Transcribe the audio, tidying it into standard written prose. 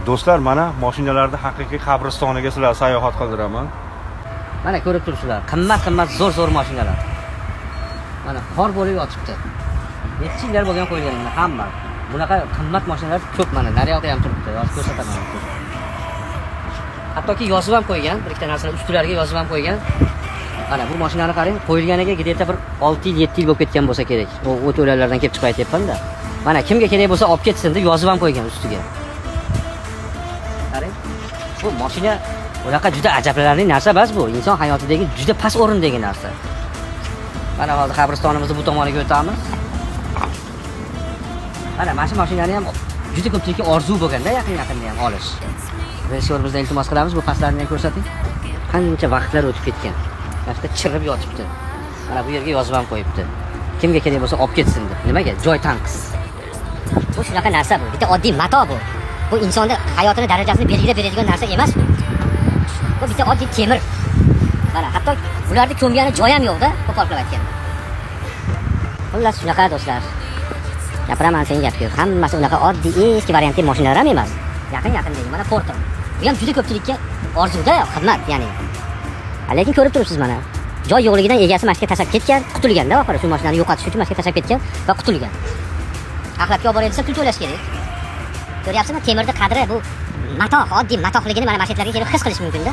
Do'stlar, mana mashinalarni haqiqiy qabristoniga sizlarni sayohat qildiraman. Mana ko'rib turibsizlar, qimmat qimmat zo'r zo'r mashinalar. Mana qor bo'lib yotibdi. Necha yillar bo'lgan qo'yilgan mana hamma. Bunaqa qimmat mashinalar ko'p mana naryoqda ham turibdi. Hozir ko'rsataman. Hattoki yozib ham qo'ygan, bir ikkita narsani ustilariga yozib ham qo'ygan. Mana bu mashinani qarang, qo'yilganiga где-то bir 6 yil, 7 yil bo'lib ketgan bo'lsa kerak. U o't o'lanlardan kelib chiqib aytyapman-da. Mana kimga kerak bo'lsa olib ketsin deb yozib ham qo'ygan ustiga. Qarang. Bu mashina unaqa juda ajablanarli narsa emas bu. Inson hayotidagi juda past o'rindagi narsa. Mana hozir qabristonimizni bu tomoniga o'tamiz. Mana shu mashinani ham juda ko'pchilikka orzu bo'lganda yaqin yaqinda ham olish. Rejissyorimizdan iltimos qilamiz, bu pastlarni ham ko'rsating. Qancha vaqtlar o'tib ketgan. Mana shu chirib yotibdi. Mana bu yerga yozib ham qo'yibdi. Kimga kerak bo'lsa olib ketsin deb. Nimaga? Joy tanqis. Bu shunaqa narsa bu. Bitta oddiy mato bu. Bu insonda hayotini darajasini belgilab beradigan narsa emas bu. Bu bitta oddiy temir. Mana hatto bularni ko'mgani joy ham yo'q-da, qo'pol qilib aytganda. Xullas shunaqa, do'stlar. Gapiraman sen gap yo'q. Hammasi unaqa oddiy eski variantli mashinalar ham emas. Yaqin yaqindagi mana Porto. Bu ham juda ko'pchilikka orzuda, qimmat, ya'ni. Lekin ko'rib turibsiz mana. Joy yo'qligidan egasi mana shu yerga tashlab ketgan, qutulganda oxiri shu mashinani yo'qotish uchun mana shu yerga tashlab ketgan va qutulgan. Axlatga olib boray desa pul to'lash kerak. Ko'ryapsizmi? Temirni qadri bu matoh, oddiy matohligini mana shu yerlarga kelib his qilish mumkin-da.